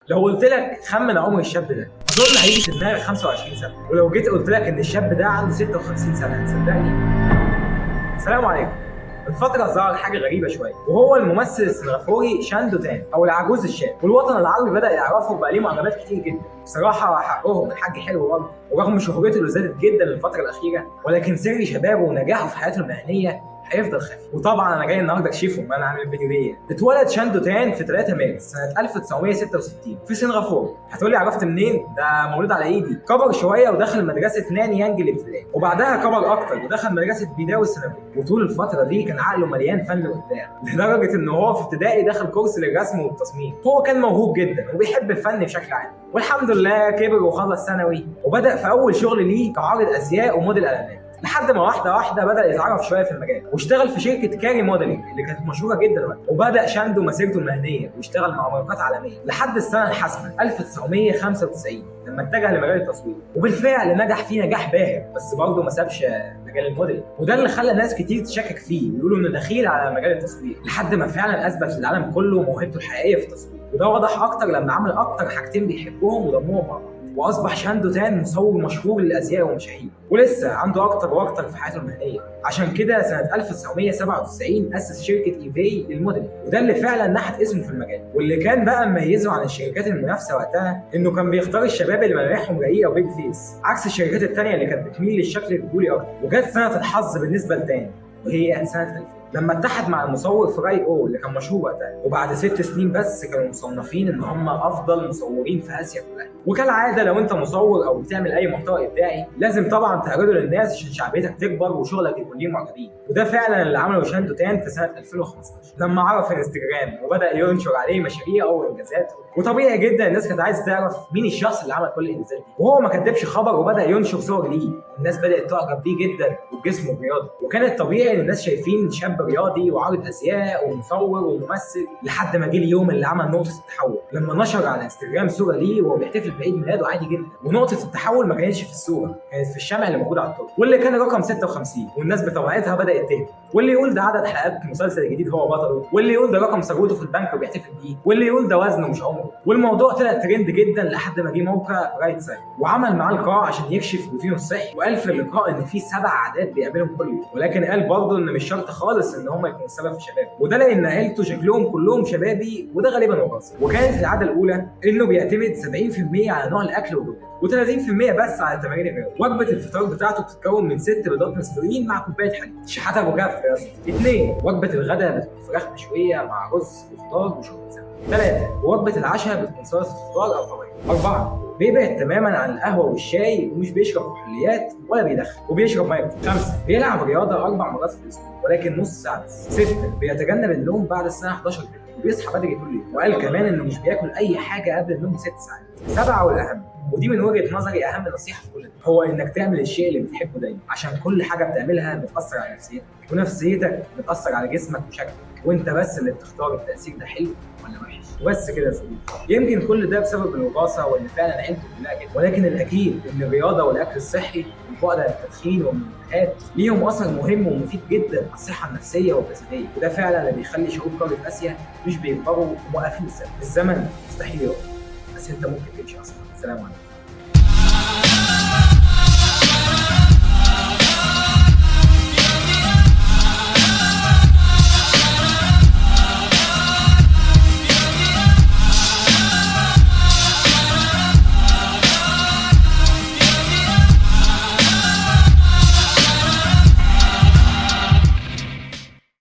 لو قلت لك خمن عمر الشاب ده اظن هيجي في دماغك 25 سنة، ولو جيت قلت لك ان الشاب ده عنده 56 سنة هتصدقني؟ السلام عليكم. من فترة ظهر حاجة غريبة شوية، وهو الممثل السنغافوري شاندو تان أو العجوز الشاب، والوطن العربي بدأ يعرفه وبقى ليه معجبات كتير جدا. بصراحة حقهم، الحاج حلو برضه، ورغم شهرته اللي زادت جدا الفترة الأخيرة، ولكن سر شبابه ونجاحه في حياته المهنية هيفضل خفي. وطبعا انا جاي النهارده اكشفه، ما انا عامل الفيديو ليه. اتولد شاندو تان في 3 مارس سنة 1966 في سنغافورة. هتقولي عرفت منين؟ ده مولود على ايدي. كبر شوية ودخل مدرسه نان يانج الابتدائي، وبعدها كبر اكتر ودخل مدرسه بيداو الثانوية. وطول الفترة دي كان عقله مليان فن وابداع، لدرجة ان هو في ابتدائي دخل كورس للرسم والتصميم. هو كان موهوب جدا وبيحب الفن بشكل عام، والحمد لله كبر وخلص ثانوي وبدا في اول شغل ليه كعارض ازياء وموديل اعلانات، لحد ما واحدة واحدة بدا يتعرف شوية في المجال، واشتغل في شركة كاري موديلنج اللي كانت مشهورة جدا وقتها. وبدا شاندو مسيرته المهنية واشتغل مع ماركات عالمية لحد السنة الحاسمة 1995 لما اتجه لمجال التصوير، وبالفعل نجح فيه نجاح باهر. بس برضه ما سابش مجال ال modeling، وده اللي خلى ناس كتير تشكك فيه ويقولوا انه دخيل على مجال التصوير، لحد ما فعلا اثبت للعالم كله موهبته الحقيقية في التصوير. وده وضح اكتر لما عمل اكتر حاجتين بيحبهم وضمهم مع بعض، واصبح شاندو تان مصور مشهور للازياء والمشاهير، ولسه عنده اكتر واكتر في حياته المهنية. عشان كده سنة 1997 اسس شركة ايفاي لل modeling، وده اللي فعلا نحت اسمه في المجال. واللي كان بقى مميزة عن الشركات المنافسة وقتها انه كان بيختار الشباب اللي ملامحهم رقيقه و baby face، عكس الشركات الثانية اللي كانت بتميل للشكل الرجولي اكتر. وجت سنة الحظ بالنسبة لتان، وهي سنة 2000 لما اتحد مع المصور فراي او اللي كان مشهور وقتها، وبعد 6 سنين بس كانوا مصنفين ان هم افضل مصورين في اسيا كلها. وكالعادة لو انت مصور او بتعمل اي محتوى ابداعي لازم طبعا تعرضه للناس عشان شعبيتك تكبر وشغلك يكون ليه معجبين. وده فعلا اللي عمله شاندو تان في سنة 2015 لما عرف انستجرام وبدا ينشر عليه مشاريعه وانجازاته. وطبيعي جدا الناس كانت عايزه تعرف مين الشخص اللي عمل كل الانجازات دي، وهو ما كدبش خبر وبدا ينشر صور ليه. الناس بدات تعجب بيه جدا وبجسمه الرياضي، وكان الطبيعي ان الناس شايفين شاب رياضي وعارض ازياء ومصور وممثل، لحد ما جه اليوم اللي عمل نقطة التحول لما نشر على انستجرام صوره ليه وهو بيحتفل بعيد ميلاده عادي جدا. ونقطة التحول ما كانتش في الصورة، كانت في الشمع اللي موجود على التورتة، واللي كان رقم 56، والناس بطبيعتها بدات تهدى، واللي يقول ده عدد حلقات المسلسل الجديد هو بطلة، واللي يقول ده رقم ثروته في البنك وبيحتفل بيه، واللي يقول ده وزنه مش عمره. والموضوع طلع ترند جدا لحد ما جه موقع رايت سايد وعمل معاه لقاء عشان يكشف روتينه الصحي، وقال في اللقاء ان في 7 عادات بيعملهم كل يوم، ولكن قال برضه ان مش شرط خالص ان هم يكونوا سبب في شبابه، وده لان عيلته شكلهم كلهم شبابي وده غالبا وراثي. وكانت العادة الاولى انه بيعتمد 70% على نوع الاكل وجودته، و30% بس على التمارين الرياضية. وجبة الفطار بتاعته بتتكون من 6 بيضات مسلوقين مع كوباية حليب، شحاته ابو كف يا اسطى. 2 وجبة الغداء بتكون فراخ مشوية مع رز وخضار وشوربه سمك. 3 وجبة العشاء بتكون سلطة خضار او فواكه. 4 بيبعد تماما عن القهوة والشاي ومش بيشرب كحوليات ولا بيدخن وبيشرب مية كتير. 5 بيلعب رياضة 4 مرات في الاسبوع ولكن نص ساعة بس. 6 بيتجنب النوم بعد الساعة 11 بالليل وبيصحى بدري كل يوم، وقال كمان انه مش بياكل اي حاجة قبل النوم 6 ساعات. 7 والاهم، ودي من وجهه نظري اهم نصيحة في كل ده، هو انك تعمل الشيء اللي بتحبه دايما، عشان كل حاجة بتعملها بتاثر على نفسيتك، ونفسيتك بتاثر على جسمك وشكلك، وانت بس اللي بتختار التاثير ده حلو ولا وحش. وبس كده يا صديقي. يمكن كل ده بسبب الوراثة وان فعلا عيلته كلها كده، ولكن الاكيد ان الرياضة والاكل الصحي والبعد عن التدخين والمنبهات ليهم اثر مهم ومفيد جدا على الصحة النفسية والجسدية، وده فعلا اللي بيخلي شعوب قارة اسيا مش بيكبروا وموقفين الزمن. الزمن مستحيل يقف، بس انت ممكن تمشي اصلا. سلام عليكم.